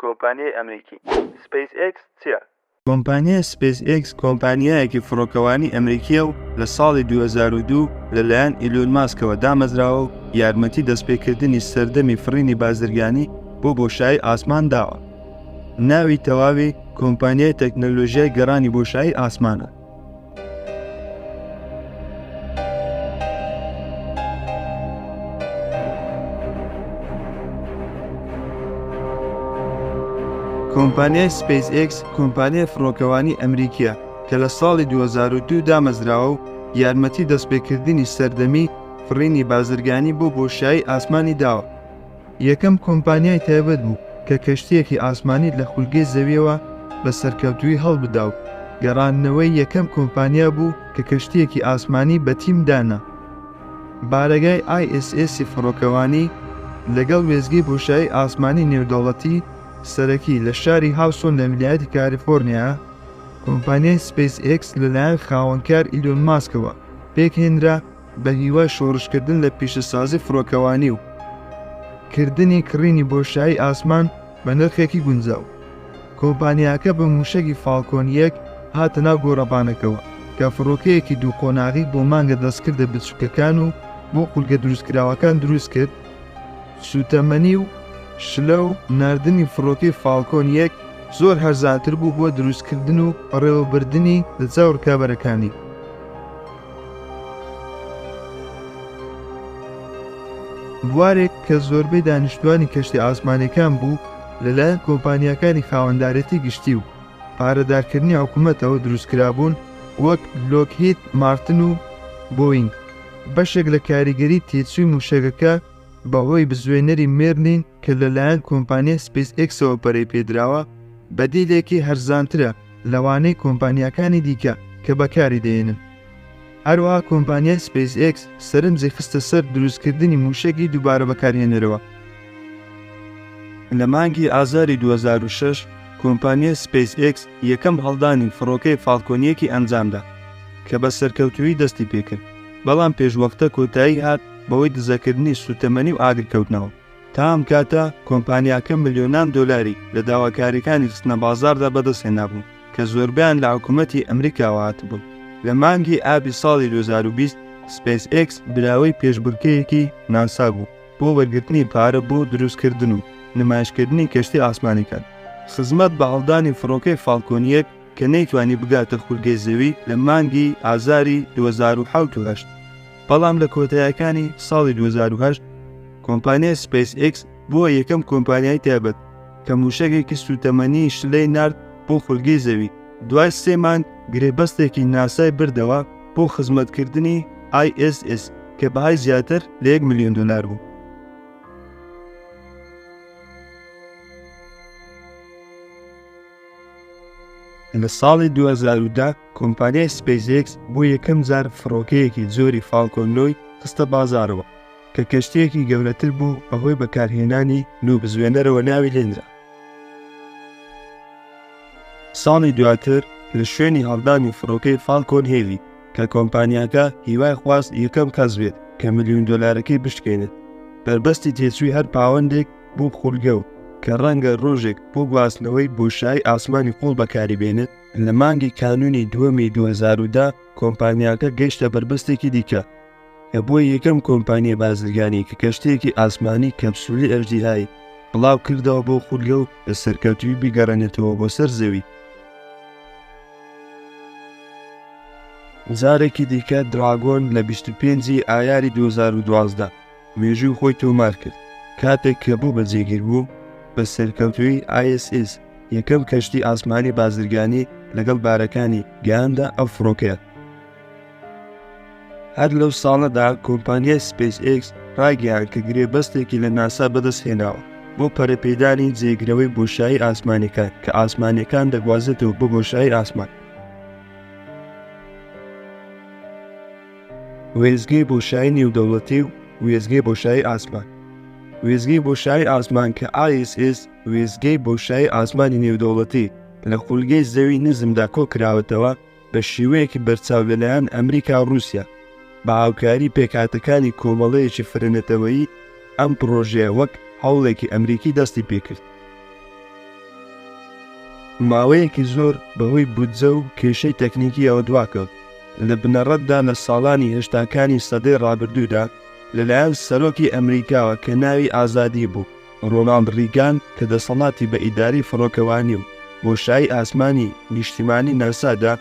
کۆمپانیای ئەمریکی سپەیس ئێکس چییە؟ کۆمپانیای سپەیس ئێکس کۆمپانیایەکی فڕۆکەوانی ئەمریکییە و لە ساڵی 2002 لەلایەن ئیلۆن ماسکەوە دامەزراوە و یارمەتی دەستپێکردنی سەردەمی فڕینی بازرگانی بۆ بۆشایی ئاسمان داوە. ناوی تەواوی کۆمپانیای تەکنەلۆژیای گەڕانی بۆشایی ئاسمانە. کۆمپانیای سپەیس ئێکس کۆمپانیای فڕۆکەوانی ئەمریکییە کە لە ساڵی 2002 دامەزراوە و یارمەتی دەستپێکردنی سەردەمی فڕینی بازرگانی بۆ بۆشایی ئاسمانی داوە. یەکەم کۆمپانیای تایبەت بوو کە کەشتییەکی ئاسمانی لە خولگەی زەوییەوە بە سەرکەوتوویی هەڵبدا و گەڕاندنەوەی یەکەم کۆمپانیا بوو کە کەشتییەکی ئاسمانی بە تیم دانا. بارەگای ISS ی فڕۆکەوانی لەگەڵ وێستگەی بۆشایی ئاسمانی نێودەوڵەتی سەرەکی لە شاری هاوسۆن لە ویلایەتی کالیفۆرنیایە. کۆمپانیای سپەیس ئێکس لەلایەن خاوەنکار ئیلۆن ماسکەوە پێکهێنرا، بە هیوای شۆڕشکردن لە پیشەسازی فڕۆکەوانی و کردنی کڕینی بۆشایی ئاسمان بە نرخێکی گونجاو. کۆمپانیاکە بە مووشەکی فاڵکۆن یەک هاتە ناو گۆڕەپانەکەوە، کە فڕۆکەیەکی دوو قۆناغی بۆ مانگە دەستکردە بچووکەکان و بۆ خولگە دروستکراوەکان دروستکرد، سووتەمەنی و شلە و ناردنی فڕۆکەی فاڵکۆن یەک زۆر هەرزانتر بوو بۆ دروستکردن و بەڕێوەبردنی لە چاو ڕکابەرەکانی. بوارێک کە زۆربەی دانیشتوانی کەشتی ئاسمانیەکان بوو لەلایەن کۆمپانیاکانی خاوەندارێتی گشتی و پارەدارکردنی حکومەتەوە دروستکرابوون وەک لۆکهید مارتن و بۆینگ. بەشێک لە کاریگەری تێچووی موشەکەکە بەهۆی بزوێنەری مێرلین کە لەلایەن کۆمپانیای سپەیس ئێکسەوە پەرەی پێدراوە، بەدیلێکی هەرزانترە لەوانەی کۆمپانیاکانی دیکە کە بەکاری دەهێنن. هەروەها کۆمپانیای سپەیس ئێکس سەرنجی خستە سەر دروستکردنی مووشەکی دووبارە بەکارهێنەرەوە. لە مانگی ئازاری 2006 کۆمپانیای سپەیس ئێکس یەکەم هەڵدانی فڕۆکەی فاڵکۆن یەکی ئەنجامدا کە بە سەرکەوتوویی دەستی پێکرد، بەڵام پێشوەختە کۆتایی هات بەهۆی دزەکردنی سووتەمەنی و ئاگرکەوتنەوە. تا ئەم کاتە کۆمپانیاکە ملیۆنان دۆلاری لە داواکارییەکانی خستنەبازاڕدا بەدەستهێنابوو کە زۆربەیان لە حکومەتی ئەمریکاوە هاتبوون. لە مانگی ئابی ساڵی 2020 سپەیس ئێکس براوەی پێشبڕکێیەکی ناسا بوو بۆ وەرگرتنی پارە بۆ دروستکردن و نمایشکردنی کەشتی ئاسمانیکان. خزمەت بە هەڵدانی فڕۆکەی فاڵکۆن یەک کە نەیتوانی بگاتە خولگەی زەوی لە مانگی ئازاری 2007 و هەشت. بەڵام لە کۆتایەکانی ساڵی 2008 کۆمپانیای سپەیس ئێکس بووە یەکەم کۆمپانیای تایبەت کە مووشەکێکی سووتەمەنی شلەی نارد بۆ خولگەی زەوی دوای سێ مانگ گرێبەستێکی ناسای بردەوە بۆ خزمەتکردنی ISS کە بەهای زیاتر لە 1 ملیۆن دۆلار بوو. لە ساڵی 2010 کۆمپانیای سپەیس ئێکس بۆ یەکەم جار فڕۆکەیەکی جۆری فاڵکۆن نۆی خستە بازاڕەوە کە کەشتییەکی گەورەتر بوو بەهۆی بەکارهێنانی نوو بزوێنەرەوە ناوی لێنرا. ساڵی دواتر لە شوێنی هەڵدانی فڕۆکەی فاڵکۆن هێڤی کە کۆمپانیاکە هیوای خواست یەکەم کەس بێت کە ملیۆن دۆلارەکەی بشکێنێت بەربەستی تێچووی هەر پاوەندێک بۆ خولگە و کە ڕەنگە ڕۆژێک بۆ گواستنەوەی بۆشایی ئاسمانی قوڵ بەکاری بێنێت، لە مانگی کانوونی دووەمی 2010 کۆمپانیاکە گەیشتە بەربەستێکی دیکە کە بووە یەکەم کۆمپانیای بازرگانی کە کەشتییەکی ئاسمانی کەپسولی ئەژدیهای بڵاو کردەوە بۆ خولگە و بە سەرکەوتوویی بیگەڕێنێتەوە بۆ سەر زەوی. جارێکی دیکە دراگۆن لە 25 ی ئایاری 2012 مێژووی خۆی تۆمار کرد کاتێک کە بوو بە جێگیر بوو بە سەرکەوتوویی ISS یەکەم کەشتی ئاسمانی بازرگانی لەگەڵ بارەکانی گەیاندە ئەو فڕۆکەیە. هەر لەو ساڵەدا کۆمپانیای سپەیس ئێکس ڕایگەیاند کە گرێبەستێکی لە ناسا بەدەستهێناوە بۆ پەرەپێدانی جێگرەوەی بۆشایی ئاسمانیەکان کە ئاسمانیەکان دەگوازێتەوە بۆ بۆشایی ئاسمان. وێستگەی بۆشایی نێودەوڵەتی و وێستگەی بۆشایی ئاسمان. وێستگەی بۆشایی ئاسمان کە ISS وێستگەی بۆشایی ئاسمانی نێودەوڵەتی لە خولگەی زەوی نزمدا کۆکراوەتەوە بە شێوەیەکی بەرچاو لەلایەن ئەمریکا و ڕووسیا بە هاوکاری پێکهاتەکانی کۆمەڵەیەکی فرەنەتەوەیی ئەم پڕۆژەیە وەک هەوڵێکی ئەمریکی دەستی پێکرد. ماوەیەکی زۆر بەهۆی بودجە و کێشەی تەکنیکییەوە دواکەوت. لە بنەڕەتدا لە ساڵانی هەشتاکانی سەدەی ڕابردوودا لەلایەن سەرۆکی ئەمریکاوە کە ناوی ئازادی بوو، ڕۆناڵد ڕیگان کە دەسەڵاتی بە ئیدارەی فڕۆکەوانی و بۆشایی ئاسمانی نیشتیمانی ناسا دا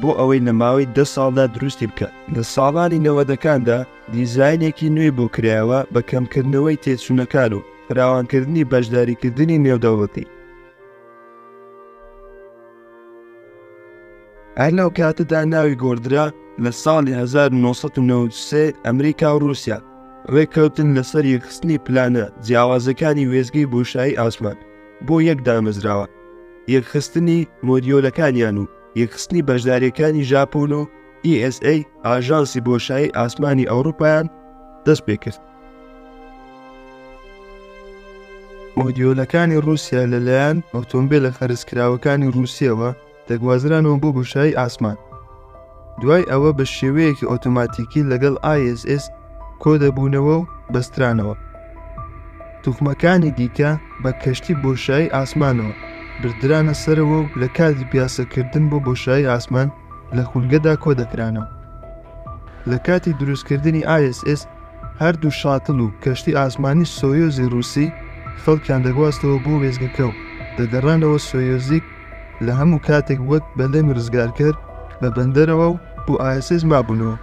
بۆ ئەوەی لە ماوەی دە ساڵدا دروستی بکات. لە ساڵانی نەوەدەکاندا دیزاینێکی نوێی بۆ کرایەوە بە کەمکردنەوەی تێچوونەکان و فراوانکردنی بەشداریکردنی نێودەوڵەتی. هەر لەو کاتەدا ناوی گۆڕدرا لە ساڵی 1993 ئەمریکا و رووسیا ڕێککەوتن لەسەر یەکخستنی پلانە جیاوازەکانی وێستگەی بۆشایی ئاسمان بۆ یەک دامەزراوە، یەکخستنی مۆدیۆلەکانیان و یەکخستنی بەشدارییەکانی ژاپۆن و ESA ئاژانسی بۆشایی ئاسمانی ئەوروپایان دەست پێکرد. مۆدیۆلەکانی ڕووسیا لەلایەن ئۆتۆمبێلە خەرجکراوەکانی ڕووسیەوە دەگوازرانەوە بۆ بۆشایی ئاسمان. دوای ئەوە بە شێوەیەکی ئۆتۆماتیکی لەگەڵ ISS کۆدەبوونەوە و بەسترانەوە. توخمەکانی دیکە بە کەشتی بۆشایی ئاسمانەوە بردرانە سەرەوە و لە کاتی پیاسەکردن بۆ بۆشایی ئاسمان لە خولگەدا کۆدەکرانەوە. لە کاتی دروستکردنی ISS هەردوو شاتڵ و کەشتی ئاسمانی سۆیۆزی ڕووسی خەڵکیان دەگواستەوە بۆ وێستگەکە و دەگەڕانەوە سۆیۆزیک لە هەموو کاتێک وەک بەلەمی ڕزگارکەر بە بەندەرەوە و بۆ ISS مابوونەوە.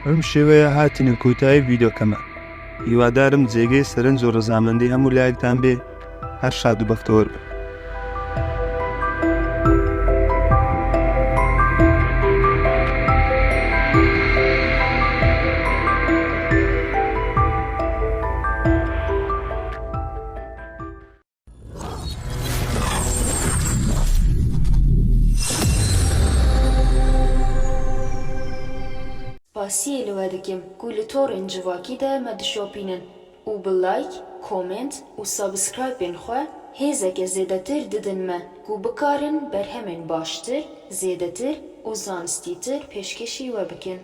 بەم شێوەیە هاتینە کۆتایی ڤیدیۆکەمان هیوادارم جێگەی سەرنج و ڕەزامەندی هەموو لایەکتان بێ هەر شاد و بەختەوەر بن. Spasiyê li we dikim ku li torên civakî de me dişopînin û bi like, comment û subscribe-ên xwe hêzeke zêdetir didin me ku bikarin berhemên baştir, zêdetir û zanistîtir pêşkêşî we bikin.